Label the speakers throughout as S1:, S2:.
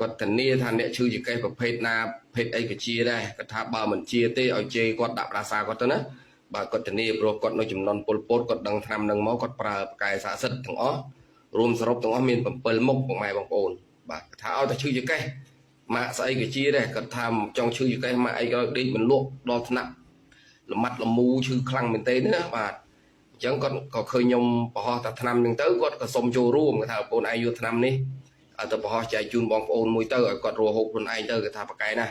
S1: គាត់ធានាថាអ្នកឈឺចង្កេះប្រភេទណាភេទអីក៏ជាដែរគាត់ថាបើមិនជាទេឲ្យជេរគាត់ដាក់ប្រាសាគាត់ទៅណាបាទគាត់ធានាព្រោះគាត់នៅចំនួនពលពតគាត់ដឹងឆ្នាំនឹងមកគាត់ប្រើប្រកែស័ក្តិសិទ្ធិទាំងអស់រួមសរុបទាំងអស់មាន7មុខពុកម៉ែបងប្អូនបាទគាត់ថាឲ្យតែឈឺចង្កេះម៉ាក់ស្អីក៏ជាដែរគាត់ថាចង់ឈឺចង្កេះម៉ាក់អីក៏ដេកមិនលក់ដល់ថ្នាក់លមាត់លមូឈឺខ្លាំងមែនទេណាបាទអញ្ចឹងគាត់ក៏ឃើញខ្ញុំបង្ហោះតែឆ្នាំហ្នឹងទៅគាត់ក៏សុំចូលរួមគាត់ថាបងប្អូនឯងយកឆ្នាំនេះឲ្យទៅបង្ហោះចែកជូនបងប្អូនមួយទៅឲ្យគាត់រស់ហូបខ្លួនឯងទៅគាត់ថាប្រកែណា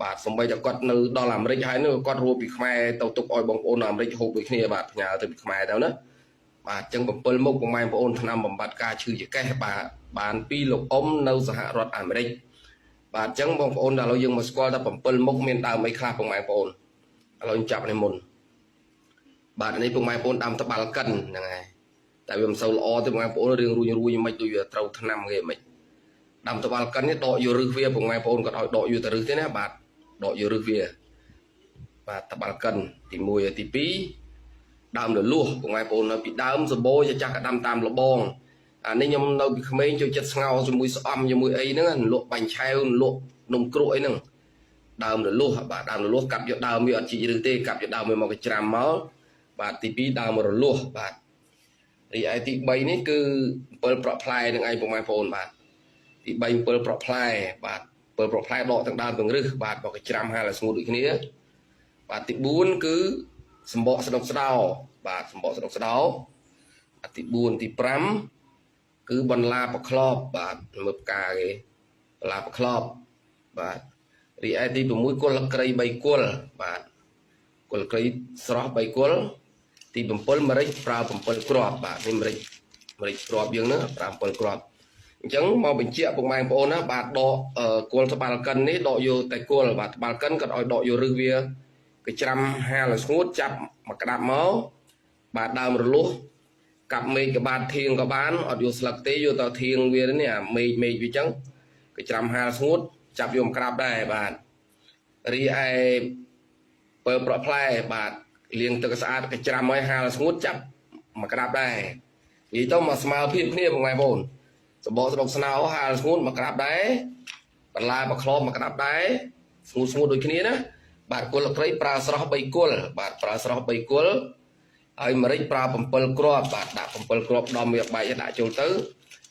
S1: បាទសំបីតែគាត់នៅដល់អាមេរិកហើយនោះគាត់រស់ពីខ្មែរទៅទុកឲ្យបងប្អូននៅអាមេរិកហូបដូចគ្នាបាទផ្ញើទៅពីខ្មែរទៅណាបាទអញ្ចឹង7មុខពុកម៉ែបងប្អូនឆ្នាំបំបត្តិការឈឺចង្កេះបាទបានពីលោកអ៊ំនៅសហរដ្ឋអាមេរិកបាទអញ្ចឹងបងប្អូនដល់ឥឡូវយើងមកស្គាល់ថា7មុខមានដើមអីខ្លះពុកម៉ែបងប្អូនឥឡូវចាប់នេះមុនបាទនេះពុកម៉ែបងប្អូនដើមត្បាល់កិនហ្នឹងហើយតែវាមិនសូវល្អទេពុកម៉ែបងប្អូនរឿងរួញរួញមិនដូចវាត្រូវឆ្នាំគេមិនដើមត្បាល់កិននេះដកយករឹសវាពុកម៉ែបងប្អូនគាត់ឲ្យដកយកតែរឹសទេណាបាទដកយករឹសវាបាទត្បាល់កិនទី1ទី2ដើមលលួសពុកម៉ែបងប្អូននៅពីដើមសបោចាស់ក៏ដាំតាមលបងអានេះខ្ញុំនៅពីក្មេងចូលចិត្តស្ងោជាមួយស្អំជាមួយអីហ្នឹងលក់បាញ់ឆែវលក់នំគ្រក់អីហ្នឹងដើមលលួសបាទដើមលលួសកាប់យកដើមវាអត់ជីករឹសទេកាប់យកដើមវាមកកច្រាំមកបាទទី2ដើមរលួសបាទរីឯទី3នេះគឺ7ប្រក់ផ្លែនឹងឯងពុកម៉ែបងប្អូនបាទទី3 7ប្រក់ផ្លែបាទ7ប្រក់ផ្លែដកទាំងដើមទាំងរឹសបាទបកច្រាំហាលឲ្យស្ងួតដូចគ្នាបាទទី4គឺសម្បកស្ដុកស្ដោបាទសម្បកស្ដុកស្ដោបាទទី4ទី5គឺបន្លាប្រក្របបាទមើលផ្កាគេបន្លាប្រក្របបាទរីឯទី6គល់ក្រី3គល់បាទគល់ក្រីស្រស់3គល់ទី7ម្រេចប្រើ7គ្រាប់បាទនេះម្រេចម្រេចគ្រាប់យើងហ្នឹងប្រើ7គ្រាប់អញ្ចឹងមកបញ្ជាក់ពុកម៉ែបងប្អូនណាបាទដកគល់ត្បាល់កិននេះដកយកតែគល់បាទត្បាល់កិនគាត់ឲ្យដកយករឹសវាកច្រាំហាលឲ្យស្ងួតចាប់មកក្តាប់មកបាទដើមរលួសកាប់មេឃក៏បានធៀងក៏បានអត់យកស្លឹកទេយកទៅធៀងវានេះអាមេឃមេឃវាអញ្ចឹងកច្រាំហាលស្ងួតចាប់យកមកក្រាបដែរបាទរីឯពើប្រក់ផ្លែបាទលាងទឹកស្អាតកច្រាំឲ្យហាលស្ងួតចាប់មកក្រាបដែរនិយាយទៅមកស្មើភាពគ្នាបងប្អូនសបកស្ដុកស្នោហាលស្ងួតមកក្រាបដែរបន្លាបក្លមកក្រាបដែរស្ងួតស្ងួតដូចគ្នាណាបាទគល់ក្រីប្រើស្រស់3គល់បាទប្រើស្រស់3គល់ហើយម្រេចប្រើ7គ្រាប់បាទដាក់7គ្រាប់ដំវាបែកដាក់ចូលទៅ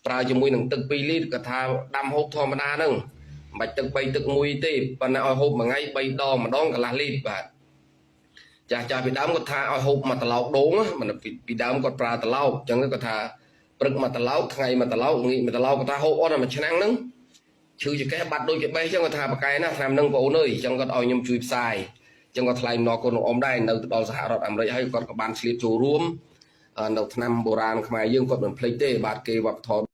S1: ប្រើជាមួយនឹងទឹក2លីត្រគាត់ថាដាំហូបធម្មតាហ្នឹងមិនបាច់ទឹក3ទឹក1ទេប៉ុន្តែឲ្យហូបមួយថ្ងៃ3ដងម្ដងកន្លះលីត្របាទចាស់ចាស់ពីដើមគាត់ថាឲ្យហូបមួយត្រឡោកដូងមិនពីដើមគាត់ប្រើត្រឡោកអញ្ចឹងគាត់ថាព្រឹកមួយត្រឡោកថ្ងៃមួយត្រឡោកងាកមួយត្រឡោកគាត់ថាហូបអត់តែមួយឆ្នាំហ្នឹងឈឺចង្កេះបាត់ដូចគេបេះអញ្ចឹងគាត់ថាប្រកែណាឆ្នាំហ្នឹងបងអូនអើយអញ្ចឹងគាត់ឲ្យខ្ញុំជួយផ្សាយអញ្ចឹងគាត់ថ្លែងអំណរគុណលោកអ៊ំដែរនៅទៅដល់សហរដ្ឋអាមេរិកហើយគាត់ក៏បានឆ្លៀតចូលរួមនៅឆ្នាំបុរាណខ្មែរយើងគាត់មិនភ្លេចទេបាទគេវប្បធម៌